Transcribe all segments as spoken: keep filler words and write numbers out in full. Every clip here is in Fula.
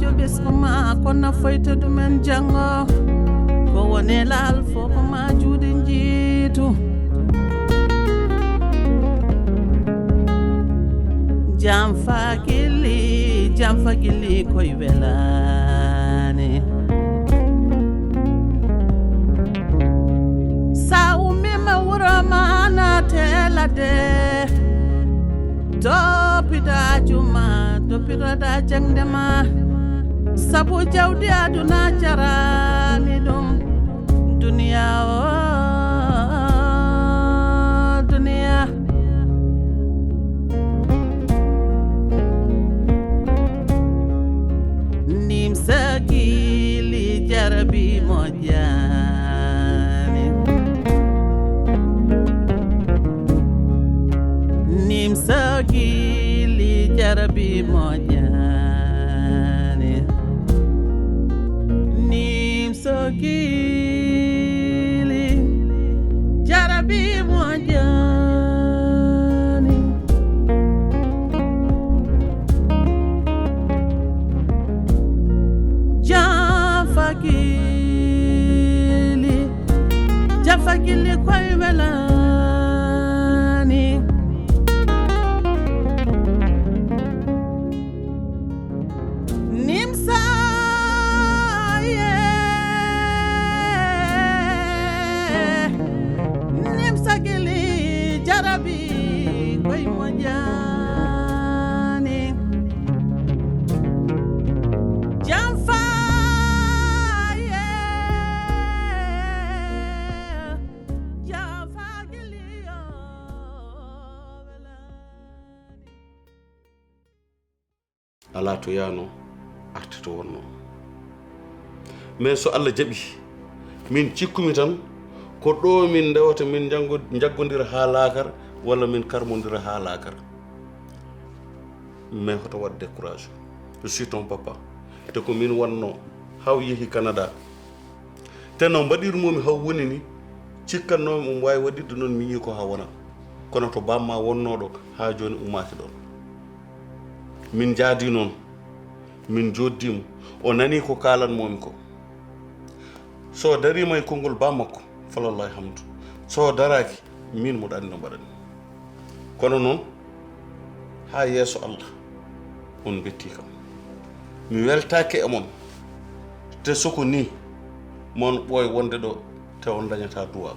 Joɓes ko ma ko nafoyta ɗumen janngo. Ko woni laal fof ko ma juuɗe njiitu. Jam fagili, jam fagili koy welani. Sa ummima wuro ma na telade. Toppita juma, toppitoɗa jaŋde ma. Sabu jawdi aduna jarani ɗum. Duniya o, duniya. Nim sakili jarabi mo jani. Nim sakili jarabi mo jani. Nim sakili jarabi mo jani. Jafakili, jafakili koy welani. Nimsa, yeah. Nimsa gili jarabi koy mo jani. Jamfa, yeah. Jamfa gili yo. Alaa to yahnoo, arti to wonnoo. Mais so Allah jaɓii, min cikkumi tan ko ɗo min ndewata, min njanngo-, njaggodira haa laakara, walla min karmondira haa laakara. Mais hoto waɗ décourage. Je suis ton papa. Te ko min wonnoo, haw yehi Canada. Te no mbaɗirnoomi haw woni ni, cikkannoomi omo waawi waɗirde noon miñii ko haa wona. Kono to baam maa wonnoo ɗo, haa jooni ummaaki ɗoon. Min njaadii noon, min njooddii mo, o nanii ko kaalan-moo-mi ko. So o dariima e konngol baam makko, falallaahi hamdu. So o daraaki, miin mboɗo anndi no mbaɗan-mi. Kono noon, haa yeeso Allah, on mbettii kam. Mi weltaaki e mon, te so ko nii, mon ɓooy wonde ɗo, te on ndañataa duwaaw.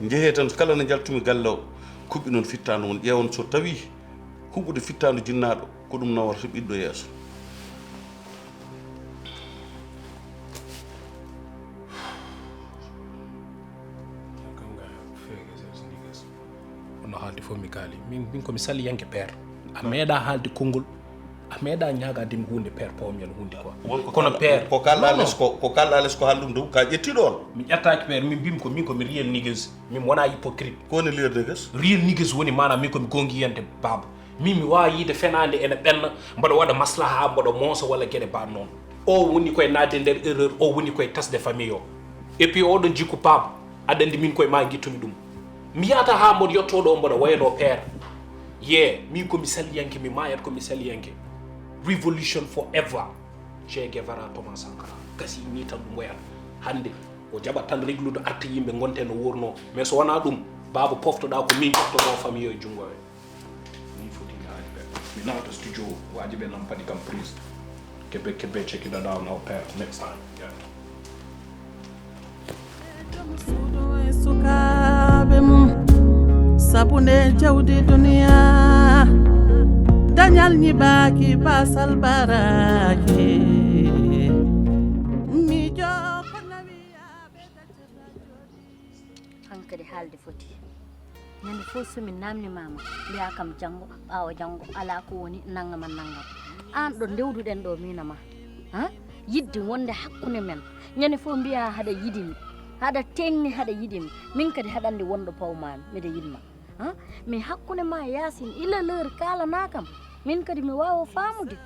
Njehee tan, kala nde njaltu-mi galle o, kuɓɓinon fittaandu mon, ƴeewon so tawii huɓude fittaandu jinnaaɗo, ko ɗum nawata ɓiɗɗo yeeso. Kam ga fake S S niggas. Kono haalde fof mi kaali. Min, min ko mi salliyanke père. A meeɗa haalde konngol. A meeɗa ñaagaade mi huunde père, pawmi en huunde quoi. Won ko kono kala-, père, ko kala non, les non. Ko, ko kala les ko haalde ɗum dow ka ƴettiiɗo on. Mi ƴettaaki père, min mbimi ko min ko mi real niggas. Min wona hypocrite. Ko woni real niggas? Real niggas woni maanaam min ko mi goongiyante baaba. Min mi waawa yiide fenaande ene ɓenna, mboɗo waɗa maslaha, mboɗo moosa walla geɗe mbaɗ noon. O woni koye naatde nder erreur, o woni koye tasde famille o. Et puis oɗon jikku paam, aɗa anndi min koye ma ngittumi ɗum. Mi yahata haa mboɗo yetto ɗo mboɗo wayno père. Yee, min ko mi salliyanke, mi maayat ko mi salliyanke. Revolution forever. Che Guevara, Thomas Sankara. Gasi ni tan ɗum wayata. Hannde, o jaɓat tan reglude arta yimɓe ngonte no wurnoo. Mais so wonaa ɗum, baaba poftoɗaa ko min ƴettoɗo famille o e junngo o. Min foti mi haali ɓe. Mi nawata studio, waaji ɓe nan paɗi kam prise. Kebe, kebe, check it out now, père. Next time. Yeah. Suudu e sukaaɓe mum, sabu nde jawdi duniya, dañal ñibaaki, baasal baraaki. Miijo ko nawi. Hankadi haalde foti. Ñande fof so mi naamnimaama, mbiyaa kam janngo, ɓaawo janngo, alaa ko woni nanngam e nanngam. Aan ɗo ndewduɗen ɗo miin e maa, ha? Yiɗde wonde hakkunde men. Ñande fof mbiyaa haɗa yiɗi mi, haɗa teeŋni haɗa yiɗi mi. Min kadi haɗa anndi wonɗo pawmaami, miɗa yiɗ ma. Ha? Mais hakkunde ma e Yaasin, ila l'heure kaalanaa kam. Min kadi mi waawa faamude.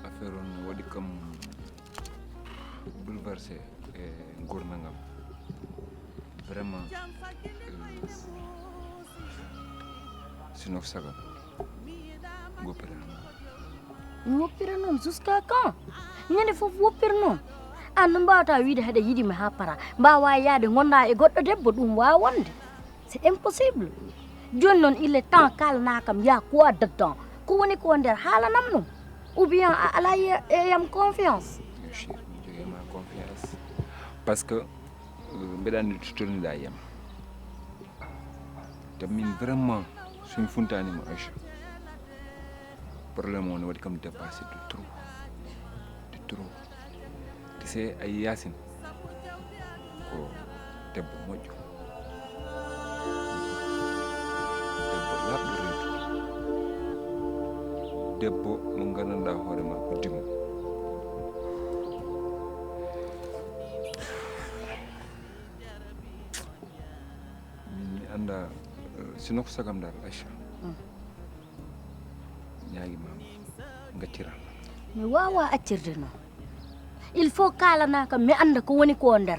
Affaire on waɗi kam bouleversé e nguurndam am. Vraiment, euh, Sino ko sagal. Goppirano. Mi woppira noon jusqu'à quand? Ñande fof woppir noon. Aan no mbaawata wiide haɗa yiɗi mi haa para, mbaawa yaade ngonda e goɗɗo debbo, ɗum waawa wonde. C'est impossible. Jooni noon il est temps kaalanaa kam yaa quoi dedans, ko woni ko nder, haalanam ɗum. Ou bien a ala e yam confiance? Yo chéri, mi jogima confiance. Parce que mbeɗa anndi to tolniɗa e yam. Te min vraiment, somi funtanima, Aïcha, problème o ne waɗi kam dépassé de trop, de trop. Te se a yi Yacine, ko debbo moƴƴo, debbo laaɓɗo reedu, debbo mo gandanɗa hoore ma ko dimo. Min mi annda, sino ko sagam dal, Aïcha. Ñaagima ma, gacciran. Mi waawa accirde noon. Il faut kaalanaa kam, mi annda ko woni ko nder.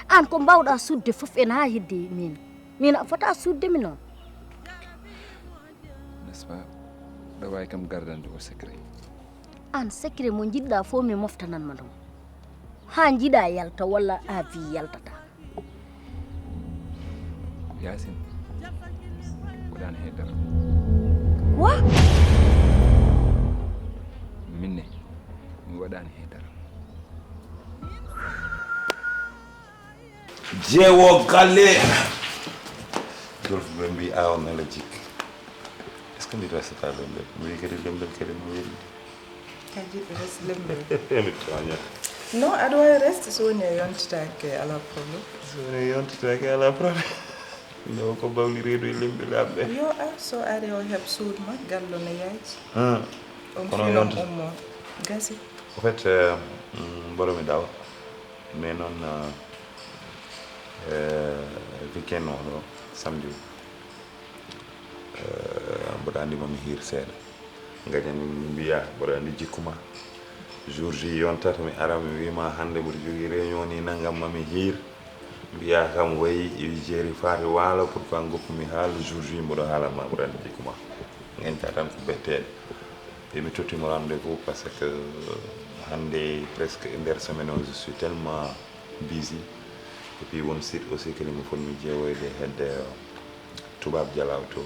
Aan ko mbaawɗa suuɗde fof ena haa heddi miin. Miin a fota suuɗde mi noon. N'est-ce pas? Ɗa waawi kam gardande o secret. Aan secret mo njiɗɗa fof mi moftanan ma ɗum. Haa njiɗa yalta walla a wi yaltata. Yacine, waɗani hay dara. Quoi? Min ne, mi waɗani hay dara. Jeewo galle. Golf ɓe mbi awa mela jik. Est ce que mi resata lembel? Mi wi kadi lembel kadi mi weli. Kadi res lembel. Mi tooña. Non, aɗa wawi reste so woni a yontitake ala problème. So woni a yontitake ala problème. No ko bawni reedu e lemɓe laaɓɓe. Yo a so ari o heɓ suud ma gallo no yaaji. Ah, On kono finon yonta. Ummo gasi. Au fait, euh, mm, mboɗo mi dawa. Mais noon, euh, euh, weekend o ɗo, samedi o, euh, mboɗo anndi mami hiir seeɗa. Gañani mbiya, mboɗo anndi jikku ma. Jour J yontata mi ara mi wima hannde mboɗo jogii réunion ni nanngam mami hiir. Mbiya kam wayi jeeri faati waalo pour pas ngoppu mi haal jour J mboɗo haalan ma mboɗo anndi jikku ma. Gañta tan ko betteeɗe. Et mi tottimo rendez-vous parce que hannde presque e nder semaine o je suis tellement busy. Et puis won site aussi kadi mo fotmi jeewoyde hedde tubaab jalaaw to.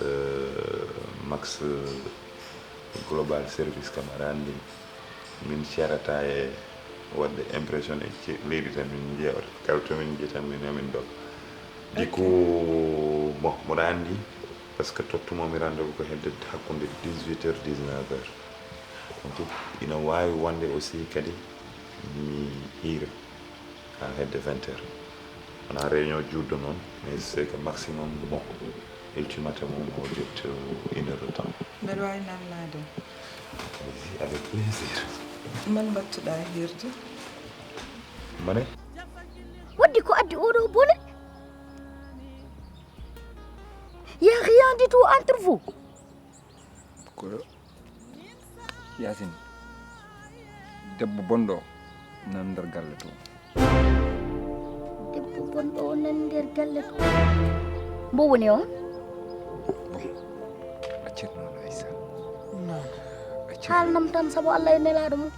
Euh, Max Global Service kam aɗa anndi min ceerata e waɗde impression e ce- leydi tan min jeewata kala to min jeyi tan min amin ɗo. Du coup bon mboɗo anndi parce que tottumomi rendez-vous ko hedde hakkunde dix-huit heures dix-neuf heures. Donc ina waawi wonde aussi kadi mi hiira haa hedde vingt heures. Wona réunion juutɗo noon, mais c'est que maximum bon ultimatum o jet une heure de temps. Mbeɗa wawi nannaade. Avec plaisir. Man mbattuɗa hirde? Mane? Waddi ko addi oɗo bone? Il y a rien du tout entre vous. Ko Yacine, debbo bonɗo nan nder galle to. Debbo bonɗo o nan nder galle to. Mbo woni on? Bon, accir noon Aïssa. Non. Accir. Haalnam tan sabu Allah e nelaaɗo mum.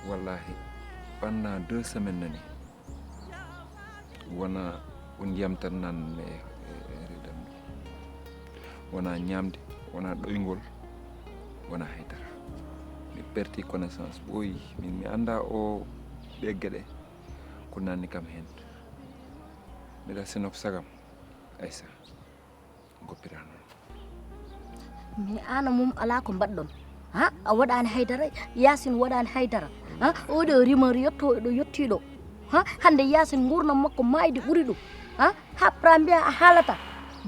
Wallahi, pendant deux semaines nani, wona ko ndiyam tan nan e e- e reedam ɗo. Wona ñaamde, wona ɗoyngol, wona hay dara. Mi perti connaissance ɓooyi, min mi annda o ɗe geɗe ko nanni kam heen. Mbiɗa sino ko sagam, Aïssa, goppira noon. Mais aan e mum alaa ko mbaɗɗon. Ha, a waɗaani haydara, Yaasin waɗaani haydara. Ha, oɗo rumeur yotto ɗo yottiiɗo. Ha, hannde Yaasin nguurndam makko maayde ɓuri ɗum. Ha, haɓra mbiya a haalata.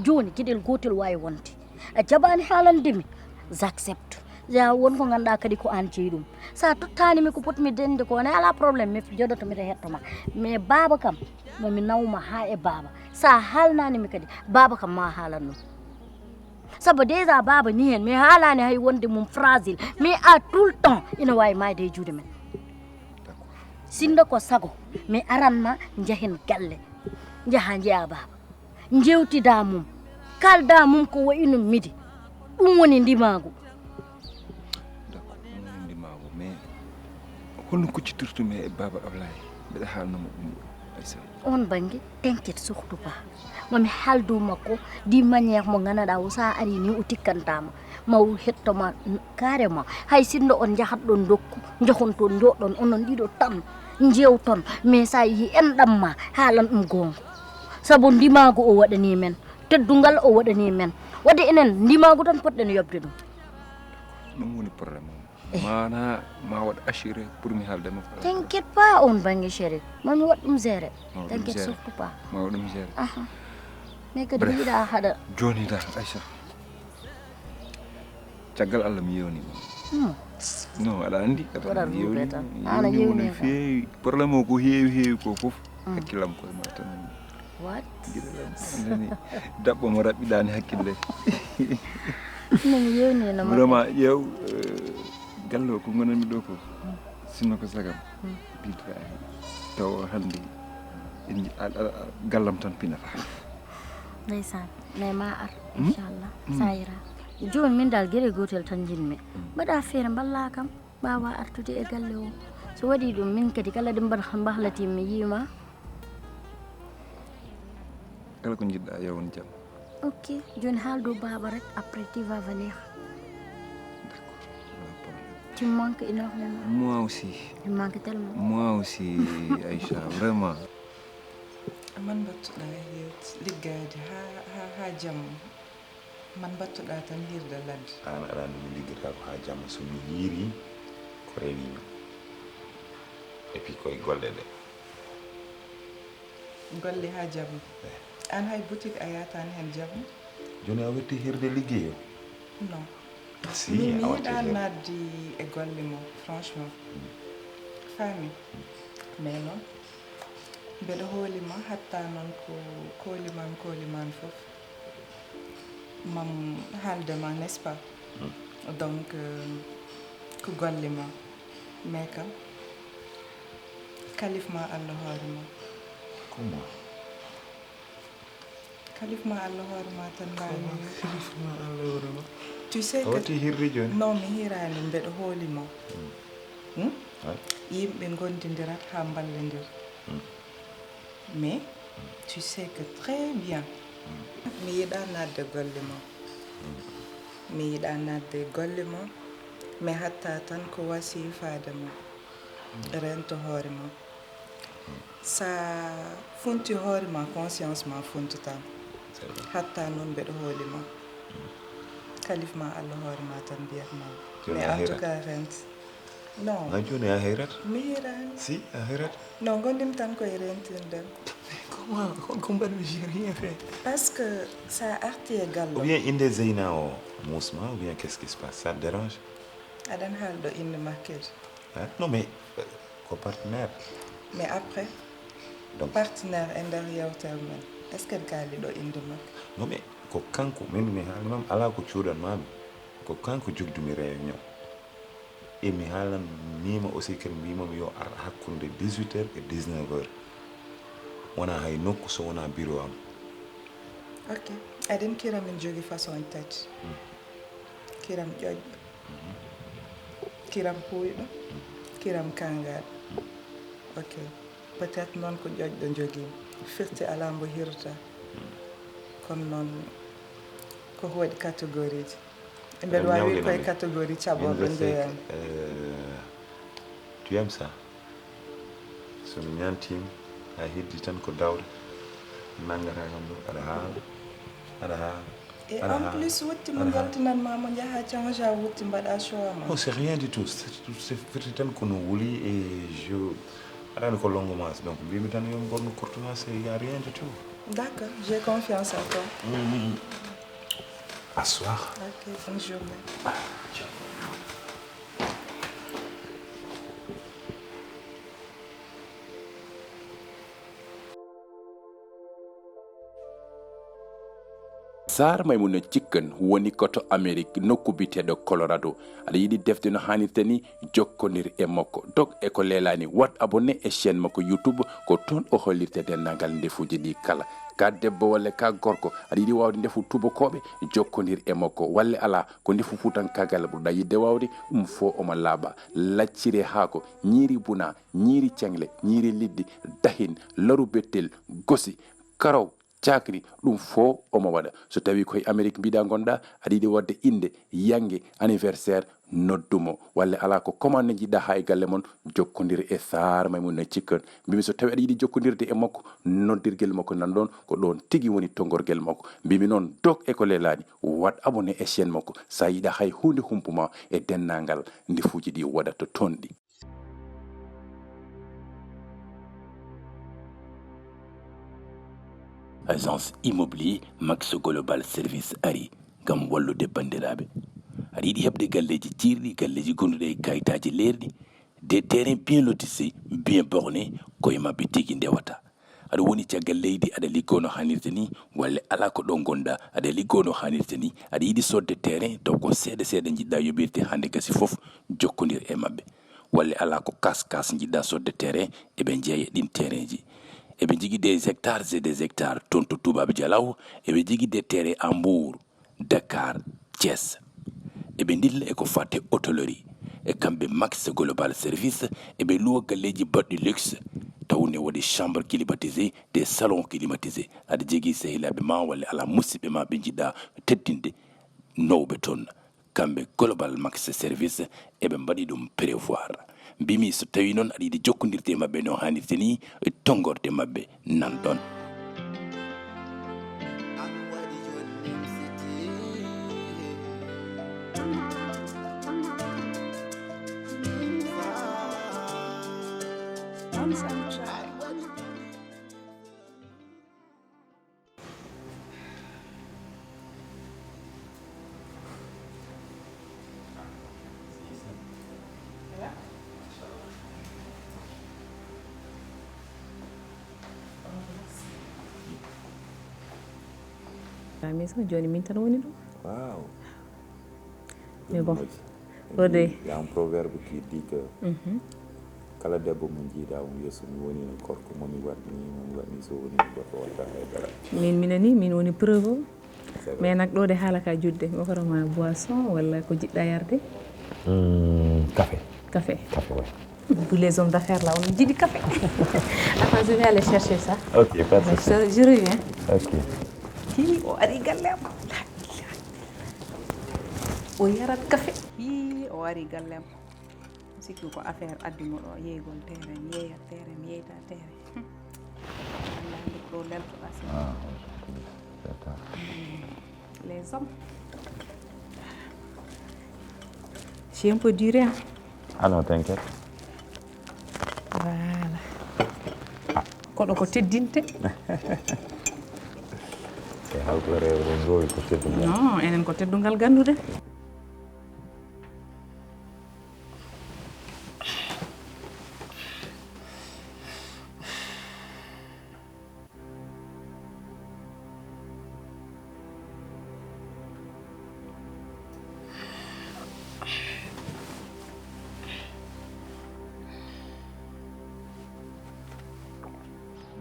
Jooni geɗel gootel waawi wonde. A jaɓaani haalande mi. J'accepte. Ya won ko ngannduɗaa kadi ko aan jeyi ɗum. So a tottaani mi ko potmi dañde ko ne alaa problème, mi joɗoto mbiɗa hetto ma. Mais baaba kam, mo mi nawma haa e baaba. So a haalnaani mi kadi, baaba kam ma haalan ɗum. Sabu déjà baaba ni heen, mi haalaani hay wonde mum fragile. Mais à tout le temps, ina waawi maayde e juuɗe men. Sinno ko sago, mi aran ma njahen galle. Njaha njeya baaba. Njewtidaa mum, kaaldaa mum ko wayi no midi. Ɗum woni ndimaagu. D'accord, ɗum woni ndimaagu, mais holno kuccitirtumi e Baaba Ablaye? Mbeɗa haalnoo mo ɗum ɗo, Aïssa. Oon bannge, t'inquiète surtout pas. Mami haaldu makko di manière mo ngannduɗaa o, so a arii ni o tikkantaa ma. Ma o hetto ma carrément. Hay sinno on njahat ɗon ndokku, njahon toon, njooɗon onon ɗiɗo tan, njeewton. Mais so a yii enɗam ma, haalan ɗum goonga. Sabu ndimaagu o waɗanii men, teddungal o waɗanii men. Waɗde enen ndimaagu tan potɗen yoɓde ɗum. Ɗum woni problème o. Eh. Maanaa ma waɗ assuré pour mi haalde ma. T'inquiète pas, oon bannge chéri. Mami waɗ ɗum gérer. Ma waɗ ɗum gérer. T'inquiète surtout pas. Ma waɗ ɗum gérer. Aha. Mais kadi mi yiɗaa haɗa. Jooni da, Aïssa. Caggal Allah mi yewni ɗum. Hmm. Non, aɗa anndi, aɗa Waɗa anndi ruube yewni, tan. Yewni mo no feewi. Problème o ko heewi, heewi ko fof. Hmm. Hakkillam koye ma tan. What? Giɗalam, anndani, daɓɓo mo raɓɓiɗaani hakkille. No mi yewni no ma. Vraiment, ƴeew, eh, galle o ko ngonanmi ɗo ko. Hmm. Sinno ko sagam. Hmm. Billahi. Taw hannde, en, a, a, a, gallam tan pinata. Ndeysaan. Mais ma ar, hmm? Inchallah. Hmm. Sa ira. Jooni min dal gere gootel tan njiɗmi. Hmm. Mbaɗa feere mballa kam, mbaawa artude e galle o. So waɗi ɗum, min kadi kala ɗum mbaɗ-, mbahlatii mi yiima. Kala ko njiɗɗa, yo won jam. Ok, jooni haal dow baaba rek, après tu vas venir. D'accord, pas de problème. Tu me manques énormément. Moi aussi. Tu me manques tellement. Moi aussi, Aïcha, vraiment. Man mbattuɗa e liggaade haa, haa, haa jamma. Man mbattuɗa tan hirde ladde. Aan aɗa anndi mi liggata ko haa jamma, so mi hiirii ko rewii mi. Et puis koye golle ɗe. Golle haa jamma. Eh. Aan hay boutique a yahtaani heen jamma? Jooni a wetti hirde liggey o? Non. Si, min mi a watti yiɗaa hirde. Naatde e golle mon, franchement. Mm. Faami? Mm. Mais non. Mbeɗa hooli ma, hatta noon ko kooli ma, kooli ma fof. Mam haalde ma, n'est-ce pas? Mm. Donc, euh, ko golle ma. Mais kam, kalif ma Allah hoore ma. Comment? Kalif ma Allah hoore ma tan mbaawmi. Comment? Kalif ma Allah hoore ma? Tu sais que a watti hirde jooni? Non, mi hiiraani, mbeɗa hooli ma. Mm. Hmm? Ay. Yimɓe ngondindirat haa mballondira. Mm. Mais tu sais que très bien, mi yiɗaa naatde golle ma. Mi yiɗaa naatde golle ma, mais hatta tan ko wasii faade ma. Reento hoore ma. Sa funti hoore ma, conscience ma funtataa. C'est vrai. Hatta noon mbeɗa hooli ma. Kalif ma Allah hoore ma tan mbiyat ma. Jooni a hiirat? Mais en tout cas, rent. Non. Haa jooni a hiirat? Mi hiiraani. Si, a hiirat. Non, ngonɗim tan ko e rentinde. Comment? Ko, ko mbaɗmi, j'ai rien fait. Parce que sa arti e galle. Ou bien innde Zeyna o muus ma, ou bien qu'est-ce qui se passe? Ça te dérange? Aɗan haalɗo innde makko kadi. Hein? Non, mais, euh, ko partenaire. Mais après, donc, partenaire e nder yewtere men, est-ce que kaaliɗo innde makko? Non, mais ko kanko, min mi haalni ma, alaa ko cuuɗan ma mi. Ko kanko jogdumi réunion. E mi haalan niima aussi, ken mbiymi mo yo ar hakkunde dix-huit heures e dix-neuf heures. Wonaa hay nokku so wonaa bureau am. Ok. Aɗen kiram min jogii façon tati. Hmm. Kiram ƴoƴɗo. Mhm. Kiram puuyɗo. Hmm. Kiram kaŋŋaaɗo. Hmm. Ok. Peut-être noon ko ƴoƴɗo njogii. Firti alaa mbo hirta. Hmm. Kono noon ko waɗi catégorie ji. Mbeɗa waawi wiide koye catégorie caɓorɗo njeeyam. Euh, tu aimes ça? So mi ñaantiima, a heddi tan ko dawde. Nanngata kam ɗum, aɗa haala, aɗa haala, et aɗa en haala, plus, wutti mo aɗa haala. Njaltinan ma mo njaha canja wutti mbaɗa choix ma. Oh, c'est rien du tout. C'est, c'est, firti tan ko no wuli et je, aɗa anndi ko longue masse. Donc, mbiymi tan yo mi ɓornu courte masse, il y a rien du tout. D'accord, j'ai confiance en toi. Mm, mm, mm. À soir. Ok, bonne journée. Ah, ciao. Sar Maimouna Chicken woni ko to Amerik, nokku biyeteeɗo Colorado. Aɗa yiɗi defde no haanirta ni? Jokkondir e makko. Dog e ko leelaani, waɗ abonné e chaîne makko YouTube, ko toon o hollirta denndaangal ndefuuji ɗi kala. Ka debbo walla ka gorko, aɗa yiɗi waawde ndefu tuubakooɓe? Jokkondir e makko. Walla alaa, ko ndefu fuutankaagal ɓurɗa yiɗde waawde? Ɗum fof omo laaɓa. Lacciri e haako, ñiiri buna, ñiiri ceŋle, ñiiri liɗɗi, dahin, laru bettel, gosi, karaw, cakri, ɗum fof omo waɗa. So tawii ko e Amerik mbiɗa ngonɗa, aɗa yiɗi waɗde innde, yannge, anniversaire, noddu mo. Walla alaa, ko commande njiɗɗa haa e galle mon, jokkondir e Sar Maimouna Chicken. Mbimi so tawii aɗa yiɗi jokkondirde e makko, noddirgel makko nan ɗoon, ko ɗoon tigi woni tonngorgel makko. Mbimi noon, dog e ko leelaani, waɗ abonné e chaîne makko. So a yiɗa hay huunde humpu ma e denndaangal ndefuuji ɗi waɗata toon ɗi. Agence immobilier Max Global Service ari ngam wallude banndiraaɓe. Aɗa yiɗi heɓde galleeji ciirɗi, galleeji gonduɗi e kayitaaji leerɗi, des terrains bien lotisés, bien bornés, ko e maɓɓe tigi ndewata. Aɗa woni caggal leydi, aɗa liggoo no haanirta ni, walla alaa, ko ɗo ngonɗa, aɗa liggoo no haanirta ni, aɗa yiɗi soodde terrain, taw ko seeɗa seeɗa njiɗɗa yoɓirde, hannde gasi fof, jokkondir e maɓɓe. Walla alaa, ko kas kas njiɗɗa soodde terrain, eɓe njeeya ɗin terrainji. Eɓe njogii des hectares et des hectares toon to Toubab Dialaw, eɓe njogii des terrains à Mbour, Dakar, Thiès. Eɓe ndilla e ko faati e hôtellerie. E kamɓe Max Global Service, eɓe luwa galleeji baɗɗi luxe, taw ne waɗi chambre climatisée, des salons climatisés. Aɗa jogii sehilaaɓe ma walla alaa, musiɓɓe ma ɓe njiɗɗa teddinde, nawɓe toon. Kamɓe Global Max Service, eɓe mbaɗi ɗum prévoir. Mbimi so tawii noon aɗa yiɗi jokkondirde e maɓɓe no haanirta ni, tonngorde maɓɓe nan ɗoon. Ah, mais ça, jooni min tan woni ɗo. Waaw. Mais bon. Ɗum moƴƴi. Ode. Il y a un proverbe qui dit que, mhm, kala debbo mo njiiɗa, o wiya so mi woni no gorko, mo mi waɗ ni, mo mi waɗ ni, so woni no gorko watta haydara. Min, minani, min woni preuve o. C'est vrai. Mais nak ɗo de haala ka judde, mi hokkata ma boisson walla ko jiɗɗa yarde? Hmm, café. Café. Café, ouais. Vous les hommes d'affaires là, on dit du café. Attends, je vais aller chercher ça. Ok, pas de souci. Je, je reviens. Ok. Hi, o ari galle am. O yarat café. Hi, o ari galle am. Sikki ko affaire addi mo ɗo, yeeygol terrain, yeeyat terrain, mi yeeyta terrain. Hmm. Wallahi, ɗo leltoɗa si. Ah, c'est ça. Les hommes. J'ai un peu duré, hein. Ah non, t'inquiète. Voilà. Koɗo ko teddinte. E halkore o ngowi ko teddungal. Non, enen ko teddungal gandude.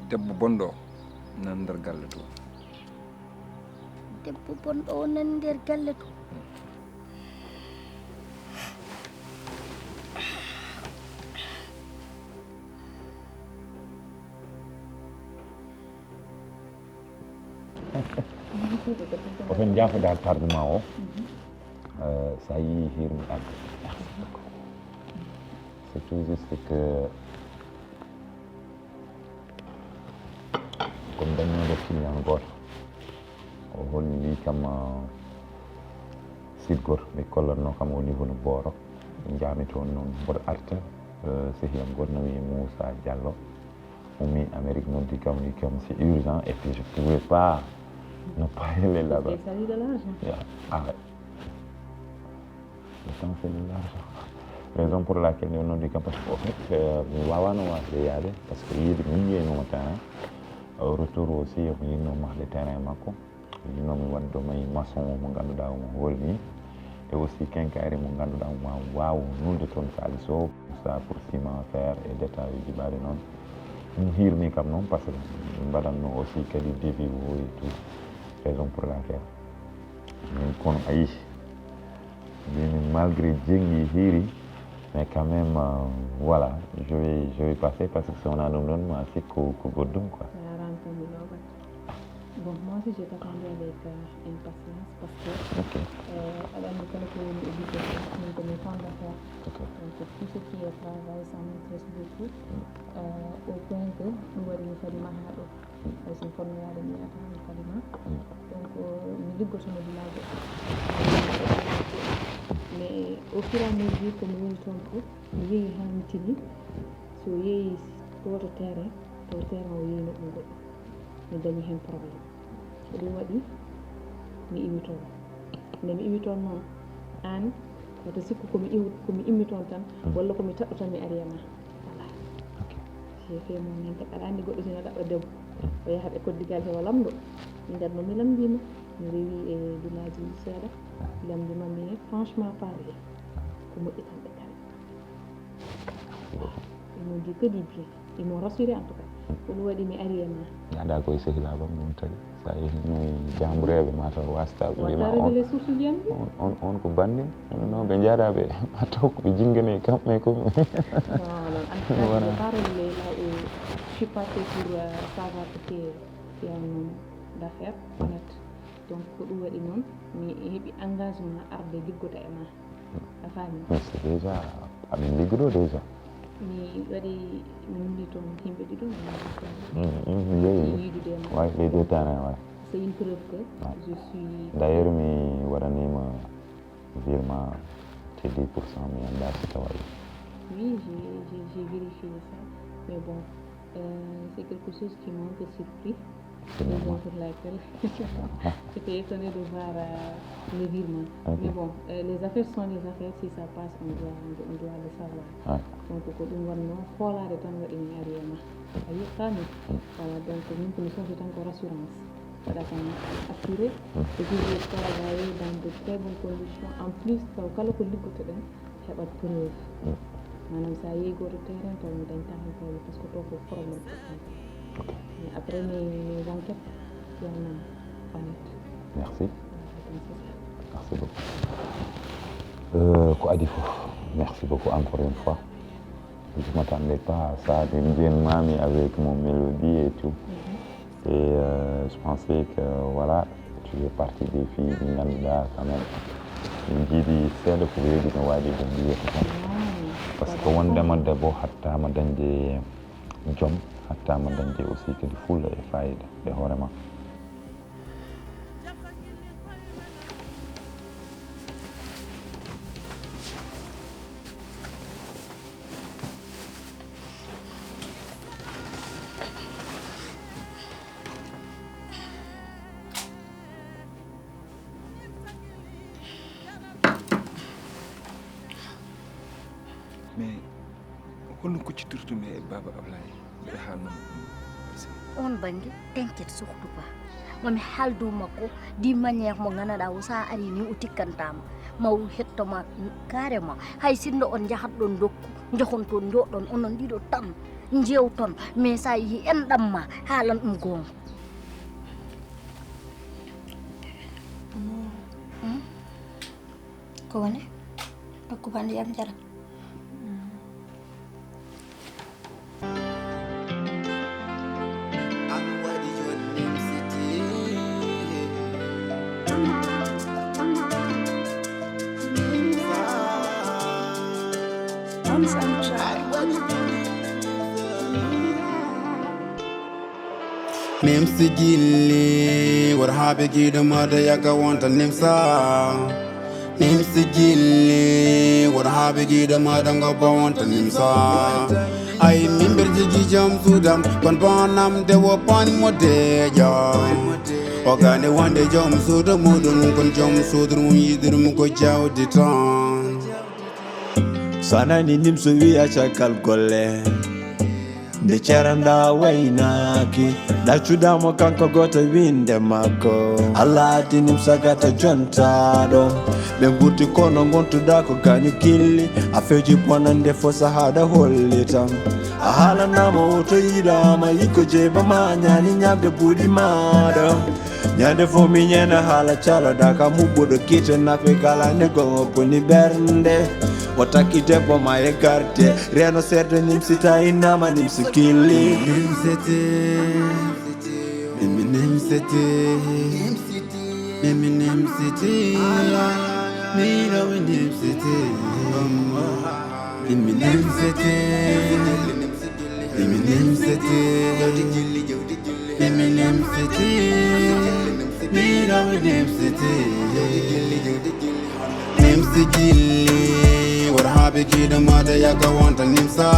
Debbo bonɗo nan nder galle to. Debbo bonɗo o nan nder galle to. Ko fen jaafoɗa tardement o, euh, so a yii hirmi ɗagga. C'est tout juste que ko mi dañnoɗo client gooto. O holli kam, ah, site goto ɓe kollatno kam au niveau no Booro. Njaami toon noon mboɗo arta, eh, sehil am goto no wiye Moussa Diallo. Ummi Amérique noddi kam, wi kam c'est urgent et puis je pouvais pas ne pas aller là-bas. Ça lui de l'argent. Yeah. Ah, le temps c'est de l'argent. Raison pour laquelle mi noddi kam, parce que au fait, euh, mi waawano wasde yaade, parce que yiide mi yiyayno mo terrain. Au retour aussi, mi yinno mahde terrain makko. Mino mi waddo may maçon mo ngannduɗaa omo hoolni. E aussi quincaillerie mo ngannduɗaa omo waawa nulde toon kaalis o. Ça pour ciment, fer et détail uji baɗe noon. Ɗum hiirmi kam noon parce que min mbaɗatno aussi kadi devis o et tout. Raison pour laquelle. Min kono ayi. Mbimi malgré jenngi hiiri, mais quand même, euh, voilà, je vais, je vais passer parce que si wonaa ɗum ɗoon ma sikku ko goɗɗum quoi. Bon, moi aussi, je t'attendais avec euh, impatience parce que Ok. euh, aɗa anndi kala ko woni e ligge min ko min femme d'affaires. Ok. Donc tout ce qui est travail, ça m'intéresse beaucoup. Euh, au point que ɗum waɗi mi kadi maha ɗo. Hay so mi fotno yaade mi yiyata mi kadi ma. Donc mi liggotono village o. Mais au fur et à mesure ko mi woni toon fof mi yeehi haa mi tini. So yeehi gooto terrain, taw terrain o yeehi noɗɗum goɗɗo. Mi dañi heen problème. Ko ɗum waɗi mi iwi toon. Nde mi iwi toon noon, aan wata sikku ko mi iwi ko mi immi toon tan walla ko mi taɗɗo tan mi ari e ma. Voilà. J'ai fait mon enquête. Aɗa anndi goɗɗo sino ɗaɓɓa debbo o yaha ɓe koddigal hewa lamɗo. Min kadi noon mi lamndiima, mi rewi e dunaji seeɗa. Lamndiima mi franchement parler ko moƴƴi tan ɓe kala. Ils m'ont dit que du bien. Ils m'ont rassuré en tout cas. Ko ɗum waɗi mi ari e ma. Yaada koye sehilaaɓe am ɗum tagi. Sa yehi noon e jaambureeɓe mataw wasata ɓe mbima on on on ko banndin. Kono noon ɓe njaada ɓe mataw ko ɓe jinngane kamɓe ko. Non, non, en tout cas je vais pas relever là où je suis partie pour euh, savoir que tu es un homme d'affaires honnête. Donc ko ɗum waɗi noon mi heɓi engagement arde liggoda e ma. A faami? Mais c'est déjà amin liggodo déjà. Mi waɗi mi nuli toon yimɓe ɗiɗo mi yeeyi yiidude e maɓɓe. Way les deux terrain way. C'est une preuve que je suis d'ailleurs mi waɗanima virement te dix pour cent mi annda si tawa. Oui, j'ai j'ai vérifié ça, mais bon, euh, c'est quelque chose qui m'a un peu surpris. Raison pour laquelle j'étais étonnée de voir euh, le virement. Okay. Mais bon, euh, les affaires sont les affaires, si ça passe, on doit, on doit le savoir. Ouais. Donc ko ɗum wonno hoolaade tan waɗi mi ari e ma. A yiɗ faami? Voilà, donc min ko mi sohli tan ko rassurance. Mbaɗa kam assuré que je vais travailler dans de très bonnes conditions. En plus taw kala ko liggotoɗen heɓat preuve. Maanaam so a yehi gooto terrain taw mi dañta heen problème parce que to ko problème total. Mais après mes enquêtes, tu en as honnête. Merci. Merci beaucoup. Euh, ko adi fof, merci beaucoup encore une fois. Je ne m'attendais pas à ça. Bien mami avec mon mélodie et tout. Et euh, je pensais que voilà, tu fais partie des filles qui ngannduɗaa quand même. Min jiidi seeɗa ko weeɓi no waɗi ɗum mbiyata tan. Parce que wondema debbo hattama dañde joom, hattama dañde aussi kadi fulla e fayida e hoore ma. Mais holno kuccitirtumi e baaba Ablaye mbiɗa haalnoma ɗum? On bannge, t'inquiète surtout pas. Mami haaldu makko di manière mo nganaɗa o sa ari ni o tikkantama ma o hettoma carrément. Hay sinno on njahat ɗon dokku, njahon toon njoɗon onon ɗiɗo tan, njewton. Mais sa yehi enɗam ma haalan ɗum goonga. Ko woni? Okku ma ndiyam njaram. Nimsi gilli, wor haaɓe giɗo maɗa yaga wonta nimsa. Nimsi gilli, wor haaɓe giɗo maɗa ngobba wonta nimsa. Ay mimber jigi jom sudam, kon bonam de wo pan mo deja. O gane wonde jom suudu muɗum, kon jom suudu mum yiɗirum ko jawdi tan. So a nani nimso wiya caggal golle. Nde ceranda waynaaki, ɗaccuɗamo kanko goto winde makko. Allah addi nimsa gata jontaɗo. Ɓe gurti kono gontuɗa ko gañu killi. A feji bonande fo sahaɗa hollitam. A haalanama o to yiɗama yikko jeeba ma ñaani ñamde buuɗi maɗa. Ñande fo mi ñena haala caloɗa ka muɓɓuɗo kite nafe kala ne gongo koni ɓernde. O takki debbo ma e garde. Reno serde nimsi tawi nama nimsi killi. Nimsete. Mimi nimsete. Mimi nimsete. Mira we nimsete. Mimi nimsete. Mimi nimsete. Mimi nimsete. Mira we nimsete. Nimsi gilli. Wara habe kiɗo maɗa yaka wonta nimsa.